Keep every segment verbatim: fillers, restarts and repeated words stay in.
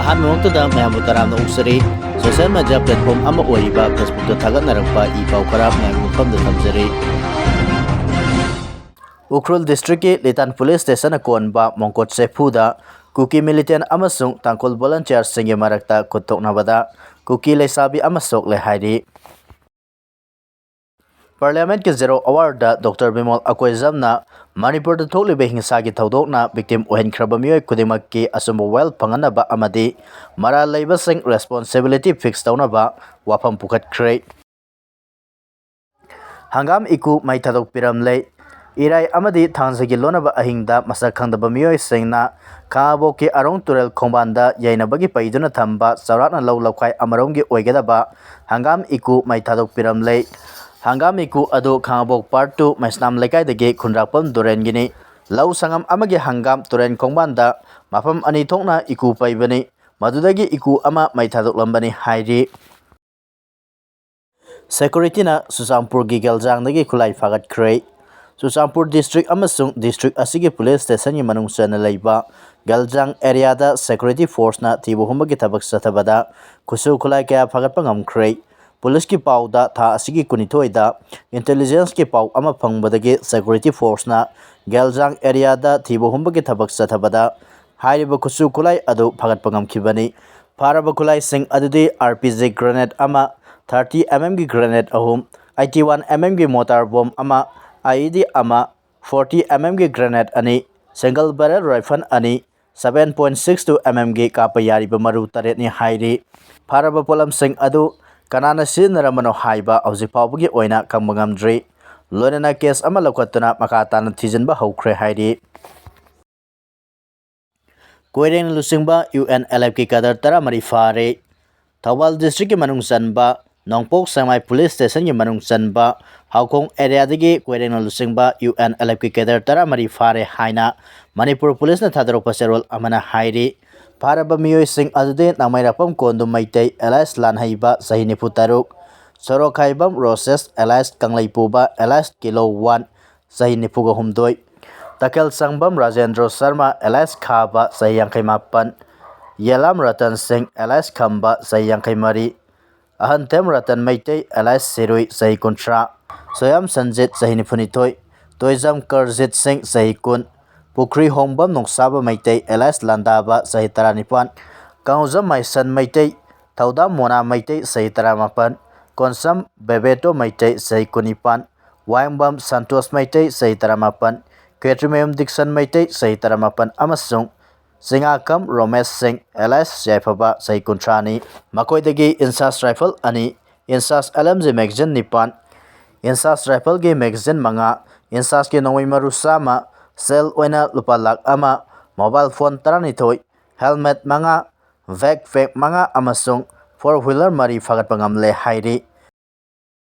ꯑꯍꯥꯟꯕꯃꯛꯇꯗ ꯃꯌꯥꯝꯕꯨ ꯇꯔꯥꯝꯅ ꯑꯣꯛꯆꯔꯤ꯫ Social media platform ꯑꯃ ꯑꯣꯏꯔꯤꯕ Facebookꯇ ꯊꯥꯒꯠꯅꯔꯛꯄ ꯏ ꯄꯥꯎ ꯈꯔ ꯃꯌꯥꯝꯒꯤ ꯃꯐꯝꯗ ꯊꯝꯖꯔꯤ꯫ ꯎꯈ꯭ꯔꯨꯜ districtꯀꯤ ꯂꯤꯇꯥꯟ police stationꯅ ꯀꯣꯟꯕ ꯃꯣꯡꯀꯣꯠ ꯆꯦꯐꯨꯗ ꯀꯨꯀꯤ militant ꯑꯃꯁꯨꯡ ꯇꯥꯡꯈꯨꯜ volunteerꯁꯤꯡꯒꯤ ꯃꯔꯛꯇ ꯈꯨꯠ ꯊꯣꯛꯅꯕꯗ ꯀꯨꯀꯤ ꯂꯩꯁꯥꯕꯤ ꯑꯃ ꯁꯣꯛꯂꯦ ꯍꯥꯏꯔꯤ꯫ Parliamentꯀꯤ zero hourꯗ Doctor ꯕꯤꯃꯣꯜ ꯑꯀꯣꯏꯖꯝꯅ ꯃꯅꯤꯄꯨꯔꯗ ꯊꯣꯛꯂꯤꯕ ꯍꯤꯡꯁꯥꯒꯤ ꯊꯧꯗꯣꯛꯅ victim ꯑꯣꯏꯍꯟꯈ꯭ꯔꯕ ꯃꯤꯑꯣꯏ ꯈꯨꯗꯤꯡꯃꯛꯀꯤ ꯑꯆꯨꯝꯕ ꯋꯥꯌꯦꯜ ꯐꯪꯍꯟꯅꯕ ꯑꯃꯗꯤ ꯃꯔꯥꯜ ꯂꯩꯕꯁꯤꯡ responsibility fix ꯇꯧꯅꯕ ꯋꯥꯐꯝ ꯄꯨꯈꯠꯈ꯭ꯔꯦ꯫ ꯍꯪꯒꯥꯝ ꯏꯀꯨ ꯃꯩ ꯊꯥꯗꯣꯛꯄꯤꯔꯝꯂꯦ꯫ ꯏꯔꯥꯏ ꯑꯃꯗꯤ ꯊꯥꯡꯖꯒꯤ ꯂꯣꯟꯅꯕ ꯑꯍꯤꯡꯗ ꯃꯁꯛ ꯈꯪꯗꯕ ꯃꯤꯑꯣꯏꯁꯤꯡꯅ ꯈꯥꯉꯕꯣꯛꯀꯤ ꯑꯔꯣꯡ ꯇꯨꯔꯦꯜ ꯈꯣꯡꯕꯥꯟꯗ ꯌꯩꯅꯕꯒꯤ ꯄꯩꯗꯨꯅ ꯊꯝꯕ ꯆꯥꯎꯔꯥꯛꯅ ꯂꯧ ꯂꯧꯈꯥꯏ ꯑꯃꯔꯣꯝꯒꯤ ꯑꯣꯏꯒꯗꯕ ꯍꯪꯒꯥꯝ ꯏꯀꯨ ꯃꯩ ꯊꯥꯗꯣꯛꯄꯤꯔꯝꯂꯦ꯫ ꯍꯪꯒꯥꯝ ꯏꯀꯨ ꯑꯗꯨ ꯈꯥꯉꯕꯣꯛ Part two ꯃꯩꯁꯅꯥꯝ ꯂꯩꯀꯥꯏꯗꯒꯤ ꯈꯨꯟꯗ꯭ꯔꯥꯛꯄꯝ ꯗꯣꯔꯦꯟꯒꯤꯅꯤ꯫ ꯂꯧ ꯁꯪꯉꯝ ꯑꯃꯒꯤ ꯍꯪꯒꯥꯝ ꯇꯨꯔꯦꯟ ꯈꯣꯡꯕꯥꯟꯗ ꯃꯐꯝ ꯑꯅꯤ ꯊꯣꯛꯅ ꯏꯀꯨ ꯄꯩꯕꯅꯤ꯫ ꯃꯗꯨꯗꯒꯤ ꯏꯀꯨ ꯑꯃ ꯃꯩ ꯊꯥꯗꯣꯛꯂꯝꯕꯅꯤ ꯍꯥꯏꯔꯤ꯫ Securityꯅ ꯆꯨꯔꯆꯥꯟꯄꯨꯔꯒꯤ ꯒꯦꯜꯖꯥꯡꯗꯒꯤ ꯈꯨꯠꯂꯥꯏ ꯐꯥꯒꯠꯈ꯭ꯔꯦ꯫ ꯆꯨꯔꯆꯥꯟꯄꯨꯔ district ꯑꯃꯁꯨꯡ district ꯑꯁꯤꯒꯤ police stationꯒꯤ ꯃꯅꯨꯡ ꯆꯟꯅ ꯂꯩꯕ ꯒꯦꯜꯖꯥꯡ areaꯗ security forceꯅ ꯊꯤꯕ ꯍꯨꯝꯕꯒꯤ ꯊꯕꯛ ꯆꯠꯊꯕꯗ ꯈꯨꯠꯁꯨ ꯈꯨꯠꯂꯥꯏ ꯀꯌꯥ ꯐꯥꯒꯠꯄ ꯉꯝꯈ꯭ꯔꯦ꯫ Policeꯀꯤ ꯄꯥꯎꯗ ꯊꯥ ꯑꯁꯤꯒꯤ ꯀꯨꯟꯅꯤꯊꯣꯏꯗ intelligenceꯀꯤ ꯄꯥꯎ ꯑꯃ ꯐꯪꯕꯗꯒꯤ security forceꯅ ꯒꯦꯜꯖꯥꯡ areaꯗ ꯊꯤꯕ ꯍꯨꯝꯕꯒꯤ ꯊꯕꯛ ꯆꯠꯊꯕꯗ ꯍꯥꯏꯔꯤꯕ ꯈꯨꯠꯁꯨ ꯈꯨꯠꯂꯥꯏ ꯑꯗꯨ ꯐꯥꯒꯠꯄ ꯉꯝꯈꯤꯕꯅꯤ꯫ ꯐꯥꯔꯕ ꯈꯨꯠꯂꯥꯏꯁꯤꯡ ꯑꯗꯨꯗꯤ RPG grenade ꯑꯃ, thirty mmꯒꯤ grenade ꯑꯍꯨꯝ, eighty one mmꯒꯤ mortar bomb ꯑꯃ, IED ꯑꯃ, forty mmꯒꯤ grenade ꯑꯅꯤ, single barrel rifle ꯑꯅꯤ, seven point six two mmꯒꯤ ꯀꯥꯞꯄ ꯌꯥꯔꯤꯕ ꯃꯔꯨ ꯇꯔꯦꯠꯅꯤ ꯍꯥꯏꯔꯤ꯫ ꯐꯥꯔꯕ ꯄꯣꯠꯂꯝꯁꯤꯡ ꯑꯗꯨ ꯀꯅꯥꯅ ꯁꯤꯖꯤꯟꯅꯔꯝꯕꯅꯣ ꯍꯥꯏꯕ ꯍꯧꯖꯤꯛ ꯐꯥꯎꯕꯒꯤ ꯑꯣꯏꯅ ꯈꯪꯕ ꯉꯝꯗ꯭ꯔꯤ꯫ ꯂꯣꯏꯅꯅ case ꯑꯃ ꯂꯧꯈꯠꯇꯨꯅ ꯃꯈꯥ ꯇꯥꯅ ꯊꯤꯖꯤꯟꯕ ꯍꯧꯈ꯭ꯔꯦ ꯍꯥꯏꯔꯤ꯫ ꯀꯣꯏꯔꯦꯡꯅ ꯂꯨꯆꯤꯡꯕ UNLFꯀꯤ cadre ꯇꯔꯥꯃꯔꯤ ꯐꯥꯔꯦ꯫ ꯊꯧꯕꯥꯜ districtꯀꯤ ꯃꯅꯨꯡ ꯆꯟꯕ ꯅꯣꯡꯄꯣꯛ ꯁꯦꯛꯃꯥꯏ police stationꯒꯤ ꯃꯅꯨꯡ ꯆꯟꯕ ꯍꯥꯎꯈꯣꯡ areaꯗꯒꯤ ꯀꯣꯏꯔꯦꯡꯅ ꯂꯨꯆꯤꯡꯕ UNLFꯀꯤ cadre ꯇꯔꯥꯃꯔꯤ ꯐꯥꯔꯦ ꯍꯥꯏꯅ ꯃꯅꯤꯄꯨꯔ policeꯅ ꯊꯥꯗꯣꯔꯛꯄ ꯆꯦꯔꯣꯜ ꯑꯃꯅ ꯍꯥꯏꯔꯤ꯫ ꯐꯥꯔꯕ ꯃꯤꯑꯣꯏꯁꯤꯡ ꯑꯗꯨꯗꯤ ꯅꯥꯃꯩꯔꯥꯛꯄꯝ ꯀꯣꯟꯗꯨ ꯃꯩꯇꯩ alias ꯂꯥꯟꯍꯩꯕ ꯆꯍꯤ ꯅꯤꯐꯨ ꯇꯔꯨꯛ, ꯁꯣꯔꯣꯛꯈꯥꯏꯕꯝ roses alias ꯀꯪꯂꯩꯄꯨꯕ alias kilo one ꯆꯍꯤ ꯅꯤꯐꯨꯒ ꯍꯨꯝꯗꯣꯏ, ꯇꯀꯦꯜ ꯁꯪꯕꯝ ꯔꯥꯖꯦꯟꯗ꯭ꯔꯣ ꯁꯔꯃ alias ꯈꯥꯕ ꯆꯍꯤ ꯌꯥꯡꯈꯩ ꯃꯥꯄꯟ, ꯌꯦꯂꯥꯝ ꯔꯇꯟ ꯁꯤꯡ alias ꯈꯝꯕ, ꯆꯍꯤ ꯌꯥꯡꯈꯩ ꯃꯔꯤ, ꯑꯍꯟꯊꯦꯝ ꯔꯇꯟ ꯃꯩꯇꯩ alias ꯁꯤꯔꯨꯏ, ꯆꯍꯤ ꯀꯨꯟꯊ꯭ꯔꯥ, ꯁꯣꯌꯥꯝ ꯁꯟꯖꯤꯠ, ꯆꯍꯤ ꯅꯤꯐꯨ ꯅꯤꯊꯣꯏ, ꯇꯣꯏꯖꯝ ꯀꯔꯖꯤꯠ ꯁꯤꯡ, ꯆꯍꯤ ꯀꯨꯟ, ꯄꯨꯈ꯭ꯔꯤ ꯍꯣꯡꯕꯝ ꯅꯣꯡꯁꯥꯕ ꯃꯩꯇꯩ alias ꯂꯥꯟꯗꯥꯕ, ꯆꯍꯤ ꯇꯔꯥꯅꯤꯄꯥꯟ, ꯀꯥꯡꯖꯝ ꯃꯥꯏꯁꯟ ꯃꯩꯇꯩ, ꯊꯧꯗꯥꯝ ꯃꯣꯅꯥ ꯃꯩꯇꯩ, ꯆꯍꯤ ꯇꯔꯥꯃꯥꯄꯟ, ꯀꯣꯟꯁꯝ ꯕꯦꯕꯦꯇꯣ ꯃꯩꯇꯩ, ꯆꯍꯤ ꯀꯨꯟꯅꯤꯄꯥꯟ, ꯋꯥꯍꯦꯡꯕꯝ ꯁꯟꯇꯣꯁ ꯃꯩꯇꯩ, ꯆꯍꯤ ꯇꯔꯥꯃꯥꯄꯟ, ꯈꯦꯇ꯭ꯔꯤꯃꯌꯨꯝ ꯗꯤꯛꯁꯟ ꯃꯩꯇꯩ, ꯆꯍꯤ ꯇꯔꯥꯃꯥꯄꯟ, ꯑꯃꯁꯨꯡ ꯆꯤꯉꯥꯈꯝ ꯔꯣꯃꯦꯁ ꯁꯤꯡ alias ꯌꯥꯏꯐꯕ, ꯆꯍꯤ ꯀꯨꯟꯊ꯭ꯔꯥꯅꯤ꯫ ꯃꯈꯣꯏꯗꯒꯤ INSAS rifle ꯑꯅꯤ, INSAS LMG magazine ꯅꯤꯄꯥꯟ, INSAS rifleꯒꯤ magazine ꯃꯉꯥ, INSASꯀꯤ ꯅꯣꯡꯃꯩ ꯃꯔꯨ ꯆꯥꯝꯃ, shell ꯑꯣꯏꯅ ꯂꯨꯄꯥ ꯂꯥꯈ ꯑꯃ, mobile phone ꯇꯔꯥꯅꯤꯊꯣꯏ, helmet ꯃꯉꯥ, backpack ꯃꯉꯥ ꯑꯃꯁꯨꯡ four wheeler ꯃꯔꯤ ꯐꯥꯒꯠꯄ ꯉꯝꯂꯦ ꯍꯥꯏꯔꯤ꯫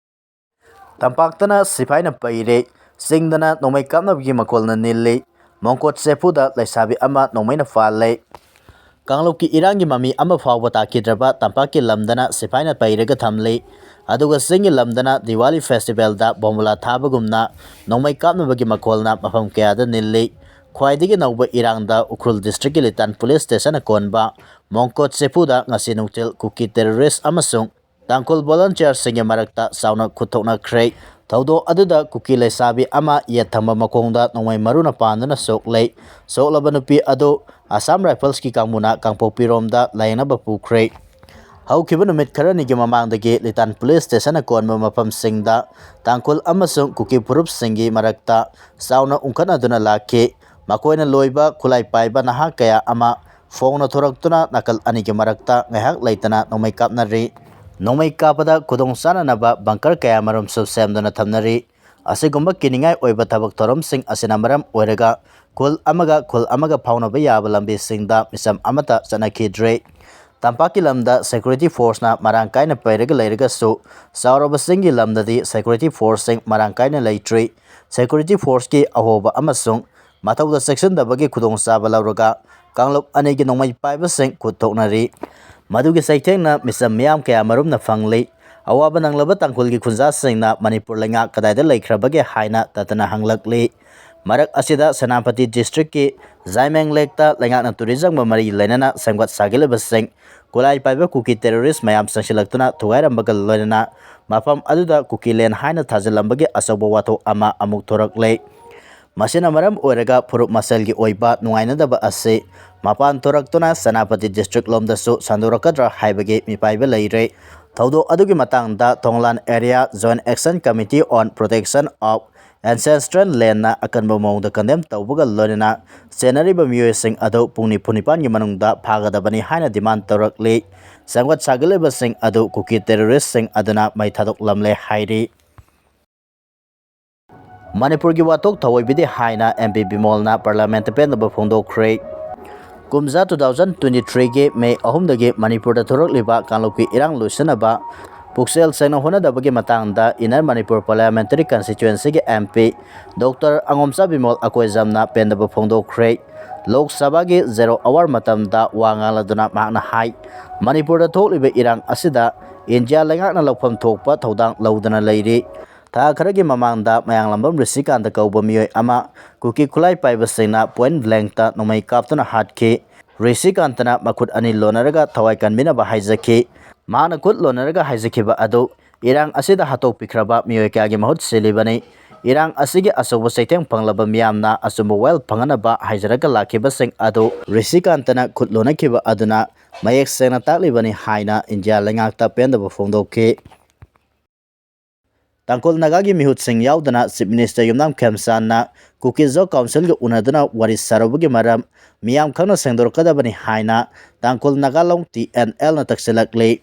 ꯇꯝꯄꯥꯛꯇꯅ ꯁꯤꯐꯥꯏꯅ ꯄꯩꯔꯦ, ꯆꯤꯡꯗꯅ ꯅꯣꯡꯃꯩ ꯀꯥꯞꯅꯕꯒꯤ ꯃꯈꯣꯜꯅ ꯅꯤꯜꯂꯤ, ꯃꯣꯡꯀꯣꯠ ꯆꯦꯐꯨꯗ ꯂꯩꯁꯥꯕꯤ ꯑꯃ ꯅꯣꯡꯃꯩꯅ ꯐꯥꯜꯂꯦ꯫ ꯀꯥꯡꯂꯨꯞꯀꯤ ꯏꯔꯥꯡꯒꯤ ꯃꯃꯤ ꯑꯃ ꯐꯥꯎꯕ ꯇꯥꯈꯤꯗ꯭ꯔꯕ ꯇꯝꯄꯥꯛꯀꯤ ꯂꯝꯗꯅ ꯁꯤꯐꯥꯏꯅ ꯄꯩꯔꯒ ꯊꯝꯂꯤ꯫ ꯑꯗꯨꯒ ꯆꯤꯡꯒꯤ ꯂꯝꯗꯅ ꯗꯤꯋꯥꯂꯤ festivalꯗ ꯕꯣꯝꯕꯨꯂꯥ ꯊꯥꯕꯒꯨꯝꯅ ꯅꯣꯡꯃꯩ ꯀꯥꯞꯅꯕꯒꯤ ꯃꯈꯣꯜꯅ ꯃꯐꯝ ꯀꯌꯥꯗ ꯅꯤꯜꯂꯤ꯫ ꯈ꯭ꯋꯥꯏꯗꯒꯤ ꯅꯧꯕ ꯏꯔꯥꯡꯗ ꯎꯈ꯭ꯔꯨꯜ districtꯀꯤ ꯂꯤꯇꯥꯟ police stationꯅ ꯀꯣꯟꯕ ꯃꯣꯡꯀꯣꯠ ꯆꯦꯐꯨꯗ ꯉꯁꯤ ꯅꯨꯡꯊꯤꯜ ꯀꯨꯀꯤ terrorist ꯑꯃꯁꯨꯡ ꯇꯥꯡꯈꯨꯜ volunteerꯁꯤꯡꯒꯤ ꯃꯔꯛꯇ ꯆꯥꯎꯅ ꯈꯨꯠ ꯊꯣꯛꯅꯈ꯭ꯔꯦ꯫ ꯊꯧꯗꯣꯛ ꯑꯗꯨꯗ ꯀꯨꯀꯤ ꯂꯩꯁꯥꯕꯤ ꯑꯃ ꯌꯦꯠ ꯊꯪꯕ ꯃꯈꯣꯡꯗ ꯅꯣꯡꯃꯩ ꯃꯔꯨꯅ ꯄꯥꯟꯗꯨꯅ ꯁꯣꯛꯂꯦ꯫ ꯁꯣꯛꯂꯕ ꯅꯨꯄꯤ ꯑꯗꯨ Assam Riflesꯀꯤ ꯀꯥꯡꯕꯨꯅ ꯀꯥꯡꯄꯣꯛꯄꯤꯔꯣꯝꯗ ꯂꯥꯌꯦꯡꯅꯕ ꯄꯨꯈ꯭ꯔꯦ꯫ ꯍꯧꯈꯤꯕ ꯅꯨꯃꯤꯠ ꯈꯔꯅꯤꯒꯤ ꯃꯃꯥꯡꯗꯒꯤ ꯂꯤꯇꯥꯟ police stationꯅ ꯀꯣꯟꯕ ꯃꯐꯝꯁꯤꯡꯗ ꯇꯥꯡꯈꯨꯜ ꯑꯃꯁꯨꯡ ꯀꯨꯀꯤ ꯐꯨꯔꯨꯞꯁꯤꯡꯒꯤ ꯃꯔꯛꯇ ꯆꯥꯎꯅ ꯎꯪꯈꯠꯅꯗꯨꯅ ꯂꯥꯛꯈꯤ꯫ ꯃꯈꯣꯏꯅ ꯂꯣꯏꯕ ꯈꯨꯠꯂꯥꯏ ꯄꯥꯏꯕ ꯅꯍꯥ ꯀꯌꯥ ꯑꯃ ꯐꯣꯡꯅ ꯊꯣꯔꯛꯇꯨꯅ ꯅꯥꯀꯜ ꯑꯅꯤꯒꯤ ꯃꯔꯛꯇ ꯉꯥꯏꯍꯥꯛ ꯂꯩꯇꯅ ꯅꯣꯡꯃꯩ ꯀꯥꯞꯅꯔꯤ꯫ ꯅꯣꯡꯃꯩ ꯀꯥꯞꯄꯗ ꯈꯨꯗꯣꯡ ꯆꯥꯅꯅꯕ bunker ꯀꯌꯥ ꯃꯔꯨꯝꯁꯨ ꯁꯦꯝꯗꯨꯅ ꯊꯝꯅꯔꯤ꯫ ꯑꯁꯤꯒꯨꯝꯕ ꯀꯤꯅꯤꯡꯉꯥꯏ ꯑꯣꯏꯕ ꯊꯕꯛ ꯊꯧꯔꯝꯁꯤꯡ ꯑꯁꯤꯅ ꯃꯔꯝ ꯑꯣꯏꯔꯒ ꯈꯨꯜ ꯑꯃꯒ ꯈꯨꯜ ꯑꯃꯒ ꯐꯥꯎꯅꯕ ꯌꯥꯕ ꯂꯝꯕꯤꯁꯤꯡꯗ ꯃꯤꯆꯝ ꯑꯃꯠꯇ ꯆꯠꯅꯈꯤꯗ꯭ꯔꯦ꯫ ꯇꯝꯄꯥꯛꯀꯤ ꯂꯝꯗ security forceꯅ ꯃꯔꯥꯡ ꯀꯥꯏꯅ ꯄꯩꯔꯒ ꯂꯩꯔꯒꯁꯨ, ꯆꯥꯎꯔꯕ ꯆꯤꯡꯒꯤ ꯂꯝꯗꯗꯤ security forceꯁꯤꯡ ꯃꯔꯥꯡ ꯀꯥꯏꯅ ꯂꯩꯇ꯭ꯔꯤ꯫ Security forceꯀꯤ ꯑꯍꯣꯕ ꯑꯃꯁꯨꯡ ꯃꯊꯧꯗ ꯆꯦꯛꯁꯤꯟꯗꯕꯒꯤ ꯈꯨꯗꯣꯡꯆꯥꯕ ꯂꯧꯔꯒ ꯀꯥꯡꯂꯨꯞ ꯑꯅꯤꯒꯤ ꯅꯣꯡꯃꯩ ꯄꯥꯏꯕꯁꯤꯡ ꯈꯨꯠ ꯊꯣꯛꯅꯔꯤ꯫ ꯃꯗꯨꯒꯤ ꯆꯩꯊꯦꯡꯅ ꯃꯤꯆꯝ ꯃꯤꯌꯥꯝ ꯀꯌꯥ ꯃꯔꯨꯝꯅ ꯐꯪꯂꯤ꯫ ꯑꯋꯥꯕ ꯅꯪꯂꯕ ꯇꯥꯡꯈꯨꯜꯒꯤ ꯈꯨꯟꯖꯥꯁꯤꯡꯅ ꯃꯅꯤꯄꯨꯔ ꯂꯩꯉꯥꯛ ꯀꯗꯥꯏꯗ ꯂꯩꯈ꯭ꯔꯕꯒꯦ ꯍꯥꯏꯅ ꯇꯠꯇꯅ ꯍꯪꯂꯛꯂꯤ꯫ ꯃꯔꯛ ꯑꯁꯤꯗ ꯁꯦꯅꯥꯄꯇꯤ ꯗꯤꯁꯇ꯭ꯔꯤꯛꯀꯤ ꯖꯥꯏꯃꯦꯡ ꯂꯦꯛꯇ ꯂꯩꯉꯥꯛꯅ ꯇꯨꯔꯤꯖꯝꯒ ꯃꯔꯤ ꯂꯩꯅꯅ ꯁꯦꯝꯒꯠ ꯁꯥꯒꯠꯂꯤꯕꯁꯤꯡ ꯈꯨꯠꯂꯥꯏ ꯄꯥꯏꯕ ꯀꯨꯀꯤ ꯇꯦꯔꯣꯔꯤꯁ ꯃꯌꯥꯝ ꯆꯪꯁꯤꯜꯂꯛꯇꯨꯅ ꯊꯨꯒꯥꯏꯔꯝꯕꯒ ꯂꯣꯏꯅꯅ ꯃꯐꯝ ꯑꯗꯨꯗ ꯀꯨꯀꯤ ꯂꯦꯟ ꯍꯥꯏꯅ ꯊꯥꯖꯤꯜꯂꯝꯕꯒꯤ ꯑꯆꯧꯕ ꯋꯥꯊꯣꯛ ꯑꯃ ꯑꯃꯨꯛ ꯊꯣꯔꯛꯂꯦ꯫ ꯃꯁꯤꯅ ꯃꯔꯝ ꯑꯣꯏꯔꯒ ꯐꯨꯔꯨꯞ ꯃꯁꯦꯜꯒꯤ ꯑꯣꯏꯕ ꯅꯨꯡꯉꯥꯏꯅꯗꯕ ꯑꯁꯤ ꯃꯄꯥꯟ ꯊꯣꯔꯛꯇꯨꯅ ꯁꯦꯅꯥꯄꯇꯤ ꯗꯤꯁꯇ꯭ꯔꯤꯛ ꯂꯣꯝꯗꯁꯨ ꯁꯟꯗꯣꯔꯛꯀꯗ꯭ꯔꯥ ꯍꯥꯏꯕꯒꯤ ꯃꯤꯄꯥꯏꯕ ꯂꯩꯔꯦ꯫ ꯊꯧꯗꯣꯛ ꯑꯗꯨꯒꯤ ꯃꯇꯥꯡꯗ ꯊꯣꯡꯂꯥꯟ Area Joint Action Committee on Protection of Ancestral Land ꯅ ꯑꯀꯟꯕ ꯃꯑꯣꯡꯗ ꯀꯟꯗꯦꯝ ꯇꯧꯕꯒ ꯂꯣꯏꯅꯅ ꯆꯦꯟꯅꯔꯤꯕ ꯃꯤꯑꯣꯏꯁꯤꯡ ꯑꯗꯨ ꯄꯨꯡ ꯅꯤꯐꯨ ꯅꯤꯄꯥꯟꯒꯤ ꯃꯅꯨꯡꯗ ꯐꯥꯒꯗꯕꯅꯤ ꯍꯥꯏꯅ ꯗꯤꯃꯥꯟ ꯇꯧꯔꯛꯂꯤ꯫ ꯁꯦꯝꯒꯠ ꯁꯥꯒꯠꯂꯤꯕꯁꯤꯡ ꯑꯗꯨ ꯀꯨꯀꯤ ꯇꯦꯔꯣꯔꯤꯁꯁꯤꯡ ꯑꯗꯨꯅ ꯃꯩ ꯊꯥꯗꯣꯛꯂꯝꯂꯦ ꯍꯥꯏꯔꯤ꯫ ꯃꯅꯤꯄꯨꯔꯒꯤ ꯋꯥꯊꯣꯛ ꯊꯧꯑꯣꯏꯕꯤꯗꯦ ꯍꯥꯏꯅ M P ꯕꯤꯃꯣꯜꯅ ꯄꯥꯔꯂꯤꯌꯥꯃꯦꯟꯠꯇ ꯄꯦꯟꯗꯕ ꯐꯣꯡꯗꯣꯛꯈ꯭ꯔꯦ꯫ ꯀꯨꯝꯖꯥ two thousand twenty three ꯒꯤ ꯃꯦ ꯑꯍꯨꯝꯗꯒꯤ ꯃꯅꯤꯄꯨꯔꯗ ꯊꯣꯔꯛꯂꯤꯕ ꯀꯥꯡꯂꯨꯞꯀꯤ ꯏꯔꯥꯡ ꯂꯣꯏꯁꯤꯟꯅꯕ ꯄꯨꯛꯆꯦꯜ ꯁꯦꯡꯅ ꯍꯣꯠꯅꯗꯕꯒꯤ ꯃꯇꯥꯡꯗ Inner Manipur Parliamentary Constituency ꯒꯤ M P Doctor ꯑꯉꯣꯝꯆꯥ ꯕꯤꯃꯣꯜ ꯑꯀꯣꯏꯖꯝꯅ ꯄꯦꯟꯗꯕ ꯐꯣꯡꯗꯣꯛꯈ꯭ꯔꯦ꯫ ꯂꯣꯛ ꯁꯚꯥꯒꯤ zero hour ꯃꯇꯝꯗ ꯋꯥ ꯉꯥꯡꯂꯗꯨꯅ ꯃꯍꯥꯛꯅ ꯍꯥꯏ, ꯃꯅꯤꯄꯨꯔꯗ ꯊꯣꯛꯂꯤꯕ ꯏꯔꯥꯡ ꯑꯁꯤꯗ ꯏꯟꯗꯤꯌꯥ ꯂꯩꯉꯥꯛꯅ ꯂꯧꯐꯝ ꯊꯣꯛꯄ ꯊꯧꯗꯥꯡ ꯂꯧꯗꯨꯅ ꯂꯩꯔꯤ꯫ ꯊꯥ ꯈꯔꯒꯤ ꯃꯃꯥꯡꯗ ꯃꯌꯥꯡꯂꯝꯕꯝ ꯔꯤꯁꯤꯀꯥꯟꯇ ꯀꯧꯕ ꯃꯤꯑꯣꯏ ꯑꯃ ꯀꯨꯀꯤ ꯈꯨꯠꯂꯥꯏ ꯄꯥꯏꯕꯁꯤꯡꯅ point blank ꯇ ꯅꯣꯡꯃꯩ ꯀꯥꯞꯇꯨꯅ ꯍꯥꯠꯈꯤ꯫ ꯔꯤꯁꯤꯀꯥꯟꯇꯅ ꯃꯈꯨꯠ ꯑꯅꯤ ꯂꯣꯟꯅꯔꯒ ꯊꯋꯥꯏ ꯀꯟꯕꯤꯅꯕ ꯍꯥꯏꯖꯈꯤ꯫ ꯃꯍꯥꯛꯅ ꯈꯨꯠ ꯂꯣꯟꯅꯔꯒ ꯍꯥꯏꯖꯈꯤꯕ ꯑꯗꯨ ꯏꯔꯥꯡ ꯑꯁꯤꯗ ꯍꯥꯠꯇꯣꯛꯄꯤꯈ꯭ꯔꯕ ꯃꯤꯑꯣꯏ ꯀꯌꯥꯒꯤ ꯃꯍꯨꯠ ꯁꯤꯜꯂꯤꯕꯅꯤ꯫ ꯏꯔꯥꯡ ꯑꯁꯤꯒꯤ ꯑꯆꯧꯕ ꯆꯩꯊꯦꯡ ꯐꯪꯂꯕ ꯃꯤꯌꯥꯝꯅ ꯑꯆꯨꯝꯕ ꯋꯥꯌꯦꯜ ꯐꯪꯍꯟꯅꯕ ꯍꯥꯏꯖꯔꯒ ꯂꯥꯛꯈꯤꯕꯁꯤꯡ ꯑꯗꯨ ꯔꯤꯁꯤꯀꯥꯟꯇꯅ ꯈꯨꯠ ꯂꯣꯟꯅꯈꯤꯕ ꯑꯗꯨꯅ ꯃꯌꯦꯛ ꯁꯦꯡꯅ ꯇꯥꯛꯂꯤꯕꯅꯤ ꯍꯥꯏꯅ ꯏꯟꯗꯤꯌꯥ ꯂꯩꯉꯥꯛꯇ ꯄꯦꯟꯗꯕ ꯐꯣꯡꯗꯣꯛꯈꯤ꯫ ꯇꯥꯡꯈꯨꯜ ꯅꯥꯒꯥꯒꯤ ꯃꯤꯍꯨꯠꯁꯤꯡ ꯌꯥꯎꯗꯅ Chief Minister ꯌꯨꯝꯅꯥꯝ ꯈꯦꯝꯆꯥꯟꯅ ꯀꯨꯀꯤꯖꯣ Council ꯒ ꯎꯅꯗꯨꯅ ꯋꯥꯔꯤ ꯁꯥꯔꯨꯕꯒꯤ ꯃꯔꯝ ꯃꯤꯌꯥꯝ ꯈꯪꯅ ꯁꯦꯡꯗꯣꯔꯛꯀꯗꯕꯅꯤ ꯍꯥꯏꯅ ꯇꯥꯡꯈꯨꯜ ꯅꯥꯒꯥ ꯂꯣꯡ T N L ꯅ ꯇꯛꯁꯤꯜꯂꯛꯂꯤ꯫